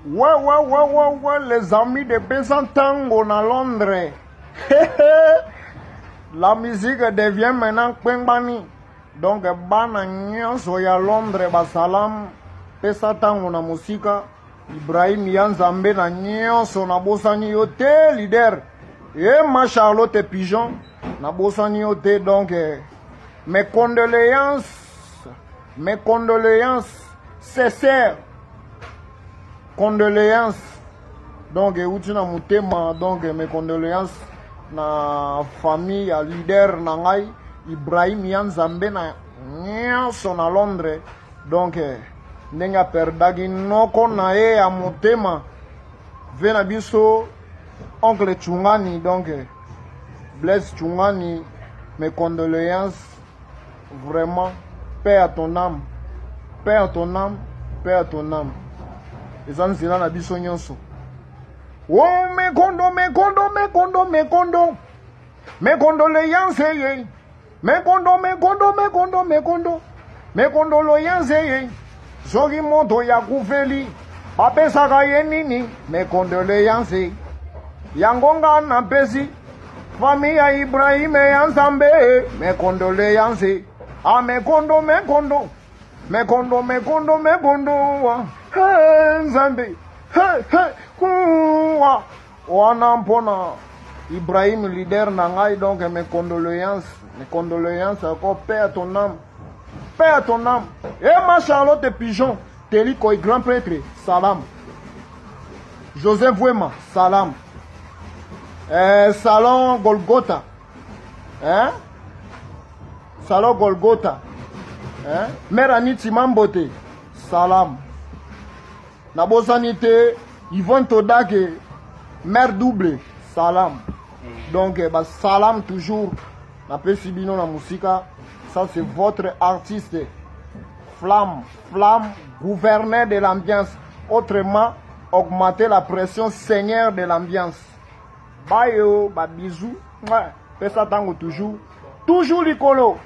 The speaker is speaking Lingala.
Ouais, ouais, ouais, ouais, ouais, les amis de Besantango na Londres. La musique devient maintenant Kpengbani. Donc, bana nyonso ya Londres basalam pesa tango na mosika. Ibrahim ya Nzambe na nyonso nabosani yo te leader. Et ma Charlotte Pigeon nabosani yo te donc mes condoléances, mes condoléances sincères. Condoléances donc euti na motema donc mes condoléances na famille ya leader na ngai Ibrahim ya Nzambe na nyonso na Londres donc ndenge aperdaki noko na ye ya motema ve na biso oncle Chungani donc Blaise Chungani, mes condoléances vraiment, paix à ton âme, paix à ton âme, paix à ton âme. Eza nzela na biso nyonso. Oh mes condo, mes condo, mes condo, mes condo, mes condoléances, yeah. Mes condo, mes condo, mes condo, mes condo, mes condoléances, yeah. Soki moto ya kufeli bapesaka ye nini? Mes condoléances. Yango nga napesi famille ya Ibrahim ya Nzambe mes condoléances. Ah mes condo, mes condo, mes condo, mes condo, mes condo. Hey, Nzambe. Hey, hey, kuwa. Wana mpona Ibrahim leader na ngai donc mes condoléances, mes condoléances encore paix à ton âme. Paix à ton âme. Et ma Charlotte Pigeon, Terry Koy grand prêtre, salam. Joseph Wema, salam. Salon Golgotha. Hein? Salon Golgotha. Hein? Mère Aniti Mambote, salam. Nabosani te Yvonne Todake, mère double, salam. Donc bah, salam toujours. Napesi bino na musika. Ça c'est votre artiste. Flamme, flamme, gouverneur de l'ambiance. Autrement, augmenter la pression, seigneur de l'ambiance. Bayo, ba bisous. Ouais, pesa tango toujours. Toujours likolo.